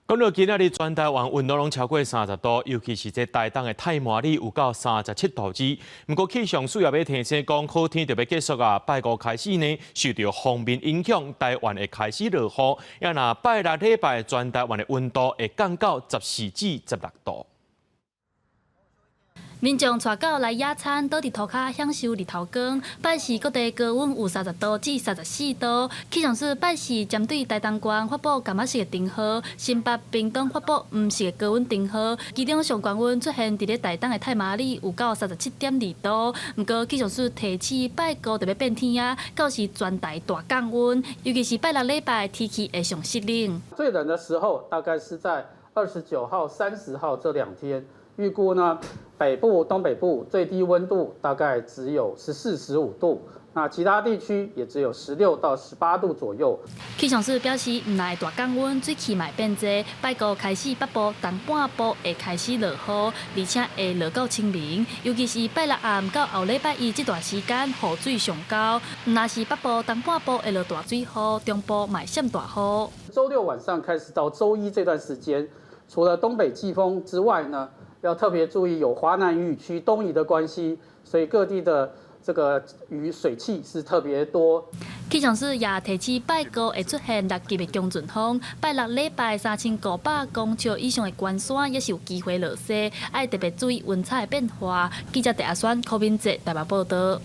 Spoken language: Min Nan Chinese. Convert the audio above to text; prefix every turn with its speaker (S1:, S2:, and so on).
S1: 講到今仔日全台灣溫度攏超過30度，尤其是這台東的太麻里有到37度二。毋過氣象署也欲提醒講，好天就欲結束啊！拜五開始呢，受著鋒面影響，台灣會開始落雨。啊若拜六禮拜全台灣的溫度會降到14至16度。
S2: 民眾帶狗來野餐，倒佇塗跤享受日頭光。拜四各地高溫有30度至34度。氣象署拜四針對台東縣發布柑仔色的燈號，新北、屏東發布黃色的高溫燈號。其中上懸溫出現佇咧台東的太麻里有到37.2度。毋過氣象署提醒拜五就欲變天啊，到時全台大降溫，尤其是拜六禮拜天氣會上濕冷。
S3: 最冷的時候大概是在29號、30號這兩天。預估呢，北部、東北部最低溫度大概只有14、15度，那其他地區也只有16到18度左右。
S2: 氣象署表示，毋但會大降溫，水汽嘛會變濟。拜五開始，北部、東半部會開始落雨，而且會落到清明。尤其是拜六暗到後禮拜一這段時間，雨水上高。毋但是北部、東半部會落大水雨，中部嘛會閃大雨。
S3: 週六晚上開始到週一這段時間，除了東北季風之外呢，要特別注意有華南雨區東移的關係，所以各地的這個雨水汽是特別多。
S2: 氣象署也提醒拜五會出現六級的強陣風，拜六禮拜3500公尺以上的懸山也是有機會落雪，愛特別注意溫差的變化。記者鄭阿選、柯敏哲台北報道。